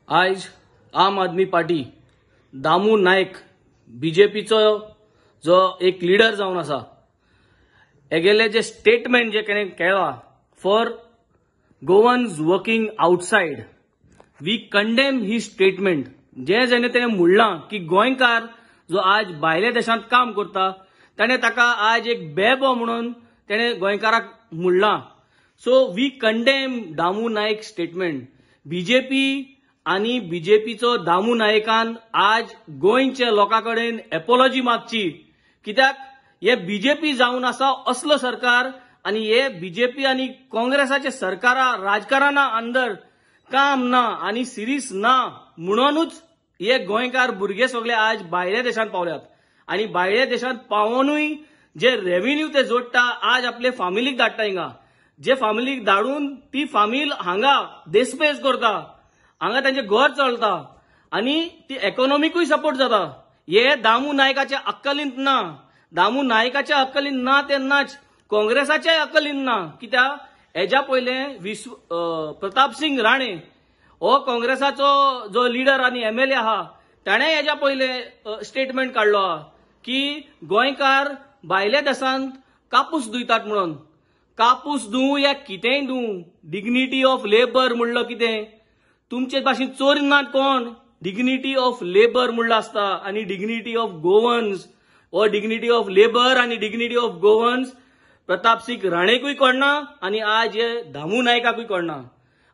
आयज आम आदमी पार्टी दामू नायक बीजेपीचो जो एक लिडर जावन आसा, हेगेले जे स्टेटमेंट जे केणे केला for Goans working outside, we condemn he statement. जे जेणे तेणे म्हणलां की गोंयकार जो आज भायल्या देशांत काम करता ताणें ताका आज एक बेबो म्हणून तेणे गोंयकाराक म्हणलां. So we condemn Damu Naik statement. BJP आनी बीजेपीचो दामू नायकान आज गोंयच्या लोकां कडेन एपोलॉजी मागची, कित्याक हे बीजेपी जावन आसा असलो सरकार आनी हे बीजेपी आनी काँग्रेसाचे सरकारा राजकारणा अंदर काम ना आनी सिरीस ना म्हणूनच हे गोंयकार भुरगे सगळे आज भायल्या देशांत पावल्यात आनी भायल्या देशांत पावोनूय जे रेव्हेन्यू ते जोडटा आज आपले फामिलीक धाडटा हिंगा, जे फामिलीक धाडून ती फामील हांगा देसपेस करता, हांगा तांचे घर चलता आनी ती इकॉनॉमिकूय सपोर्ट जाता. हे दामू नायकाच्या अक्कलींत ना, दामू नायकाच्या अक्कलींत ना तेन्नाच काँग्रेसाच्याय अक्कलींत ना, कित्याक हेज्या पयलें प्रतापसिंग राणे हो काँग्रेसाचो जो लिडर आनी एमएलए आहा ताणें हेज्या पयलें स्टेटमेंट काडलो आहा की गोंयकार भायल्या देशांत कापूस धुयतात म्हणून. कापूस धुवूं या कितेंय धुवूं, डिग्निटी ऑफ लेबर म्हणलो कितें, तुमचे भाशेन चोर नात कोण. डिग्निटी ऑफ लेबर म्हणलो आसता आनी डिग्निटी ऑफ गोवन्स, हो डिग्निटी ऑफ लेबर आनी डिग्निटी ऑफ गोवन्स प्रतापसिंग राणेकूय कळना आनी आज हे दामू नायकाकूय कळना.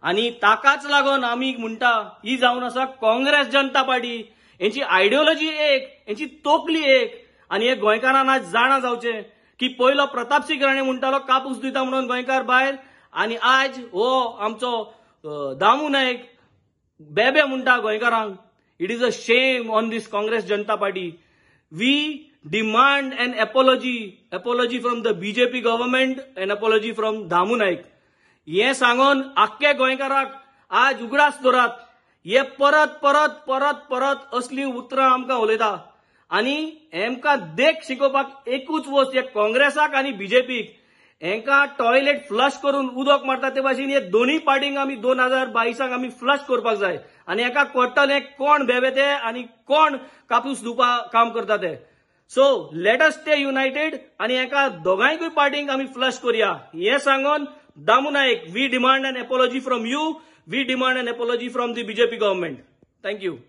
आनी ताकाच लागून आमी म्हणटा ही जावन आसा काँग्रेस जनता पार्टी, हेंची आयडियोलॉजी एक, हेंची तोकली एक. आनी हे गोंयकारान आज जाणा जावचें की पयलो प्रतापसिंग राणे म्हणटालो कापूस दिता म्हणून गोंयकार भायर, आनी आज हो आमचो दामू नायक बेबे म्हणटा गोंयकारांक. It is a shame on this Congress Janata Party. We demand an apology from the BJP government and apology from Damu Naik. हे सांगून आख्खे गोंयकाराक आज उगडास दवरात, हे परत परत परत परत असली उतरां आमकां उलयता आनी हेमकां देख शिकोवपाक एकूच वस्त, हे काँग्रेसाक आनी बीजेपीक हेंकां टॉयलेट फ्लश करून उदक मारता ते भाशेन हे दोनूय पार्टींक आमी 2022 आमी फ्लश करपाक जाय आनी हेका कळटलें कोण बेबे ते आनी कोण कापूस धुवपा काम करता ते. So let us stay united आनी हेका दोगांयकूय पार्टींक आमी फ्लश करुया. हें सांगून Damu Naik, we demand an apology from you, we demand an apology from the BJP government. Thank you.